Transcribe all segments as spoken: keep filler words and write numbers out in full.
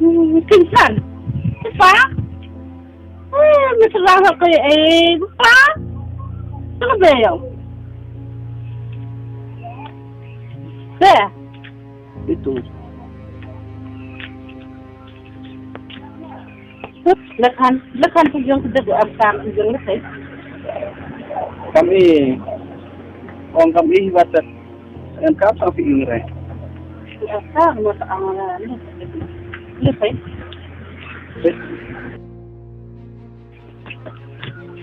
Hmm, King San. Apa? Eh, mesti lah kau eh, apa? Terlebih yang. Deh. Itu. Lekan, lekan tu yang sedap am kam yang lekai. Kami, orang kami batas. Yang kap sampai ingre. Ya, kap masa angre. Lekai.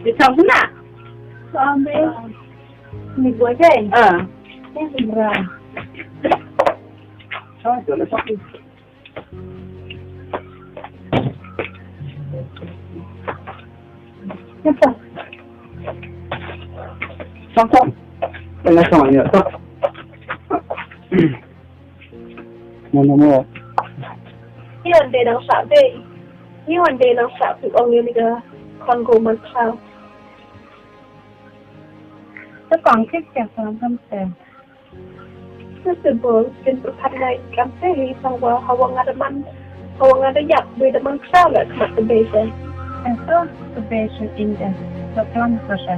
Di sana. Sampai. Ni buat je. Ah. Ni murah. Sa jole sa. Siapa? Sang sang. Tengah sang ya. Mana mau? Ni wan de nang sa be. Ni wan de nang sa tu ong ni ga. Kon go man sa. Te kong kik kya sa kam se. Te se bol kin pyrkhat ngai kam se hi sang wa hawa nga da man. Hawa nga da yak be da man ksa la kmat te be se. Eso te be se in de. So plan ko se.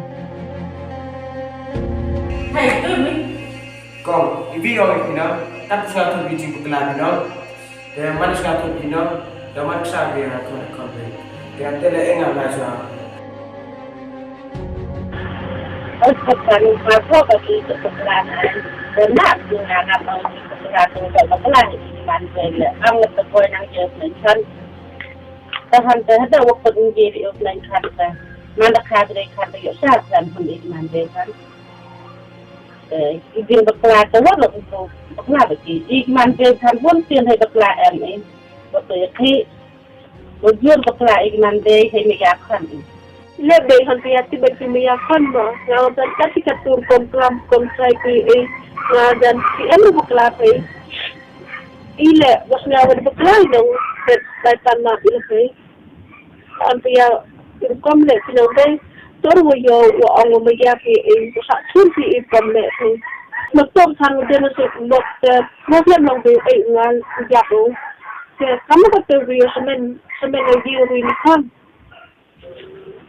Hey, tu ni. Kong, ibi ong ino. Tap sa tu bi ji bukla ino. Te man sa tu ino. Te man sa bi na tu na kon be. Te ante le enga na sa. Oi, kani ma ko ka ki ka peklan ai. Kena ki nga nga tau ki peklan tu ka peklan ki man ko le. Ang le ko nang je mention. Tahan te hada waktu ngi di ok nang kan ta. Manda ka dre kan ta yo sa kan hun ik man de kan. Eh, i din bakla ta wa lo ko bakla ba ki. Ik man de kan hun tin hai bakla em eh. Waktu ya ki. Ujur bakla ik man de hai me ya kan eh. Le be han pia ti ba ti me ya kan ba. Nga wan ta ti ka tur kom klam kom sai ki eh. Nga dan ti em bakla pe. Ile was nga wan bakla i nong bet bai tan ma ile pe. An pia ir kom le ti nong dei. Tor wo yo wo ong wo me ya pe e wo sa chun ti ir kom le pe. Ma tom san wo dena se lok te problem nong dei e ngal ya ko. Te kama ka te wi semen semen ngi wi ni kan.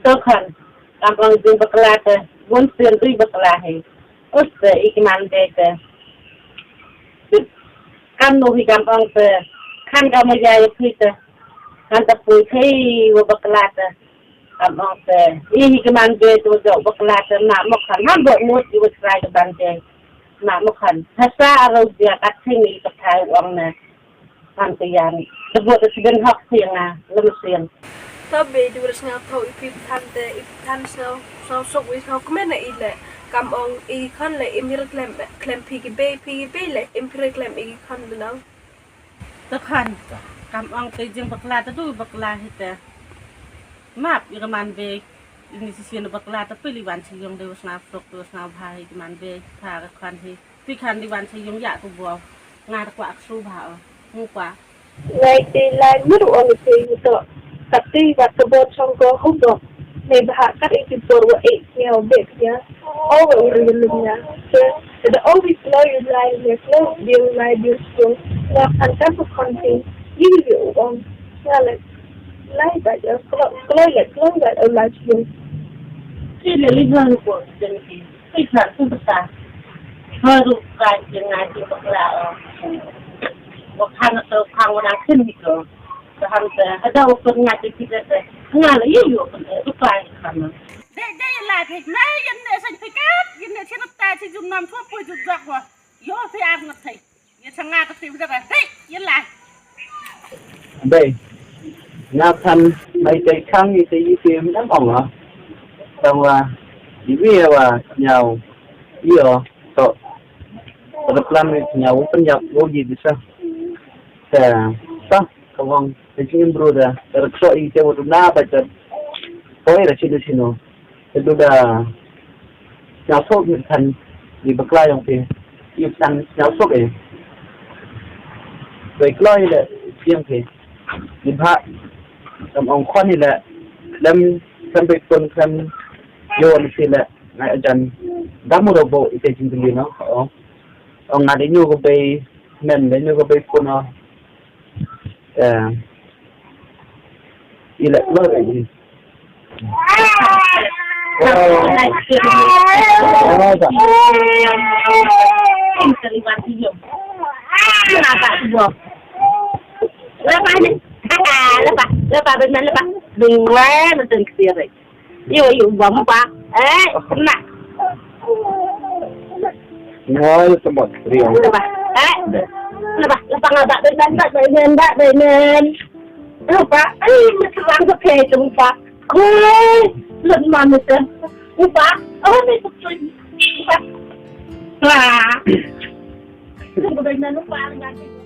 To khan, kam ong jing bakla te, bun sien dui bakla he. Us te, i ki man de te. Kam nu hi kam ong te, khan kam ya ya phi te. Khan ta pui thei wa bakla te. Kam ong te, i hi ki man de tu jo bakla te, na mo khan, han bo mut i wa trai ka ban de. Na mo khan, hasa aro dia kat thing i ka thai ong ne. Kan ka yan. Te bot te sibin hok phi nga lem sien. To be di wala sngaw tho i phi than te i than sngaw sngaw sok wi sngaw kmen na i le. Kam ong i khon le im hir klem klem phi ki be phi ki be le im hir klem i khon de nang. To khan. Kam ong te jing bakla te du bakla hi te. Map i ka man be. Ini sisi na bakla te pili wan si yong de sngaw sok de sngaw bha hi ki man be. Pha ka khan hi. Pi khan di wan sa yung ya tu bo. Nga ta kwah ksu bha o. Ngu kwah. Lai te lai mir o ni te to. Kat ti wat ka bot song ko hum bo. Nei bha kat i ti por wa e kia o be kia. O wa u ri lum ya. Te te da o wi kloi lai ne kloi biu lai biu sung. Wa kan ka su kon ti. Yi wi u ong. Nga le. Lai ba ja kloi kloi le kloi ba o lai sung. Ti le li bang ko den ki. Pi khan tu basa. Hoi ru kai jing ngai jing bakla o. Wa khan to khang wa nang khin hi ko. Ka ham te hada wa kun ngai jing kita te. Nga la yu yu kun e ru kai khan. Dei dei lai phi nai yan ne san phi kat yan ne chin ta chi jum nam thua pui jum jok wa. Yo phi ar ngat thai. Ye chang nga ka ti bida ba. Hei, ye lai. Bei. Nga than mai tai khang i te i te mi am ong ha. Tang wa i wi wa nyau. Io to. Pada plan ni nyau pen yak wo ji bisa. Ta ta ka wong te jing bro da. Ta so i te wo na ba ta. Poi ra sino sino. Te du da sñiaw suk ïa ka khan i bakla yong phi. Ïa ka khan sñiaw suk eh. Dei kloi leh ïa phi. I bha kam ong khon i leh lem kam bei pun kam ïoh ni phi leh ngai ajan. Dam u robo i te jingkylli no. Ong nga dei ñu ka bei men dei ñu ka bei pun no. Eh, Ila, ila, ila. Lepas ni. Lepas, lepas, lepas, benar lepas. Dua, betul kesirik. Yo, yo, bang pa. Eh, kena. Ngoi tempat. Lepas. Eh, lepas, lepas ngabak benar, benar, benar. Lepas, eh, mesra ke kayak itu, lepas. Koi, lemah mesti. Lepas, oh, ni betul. Lepas. Wah. Tunggu benar, lepas, nanti.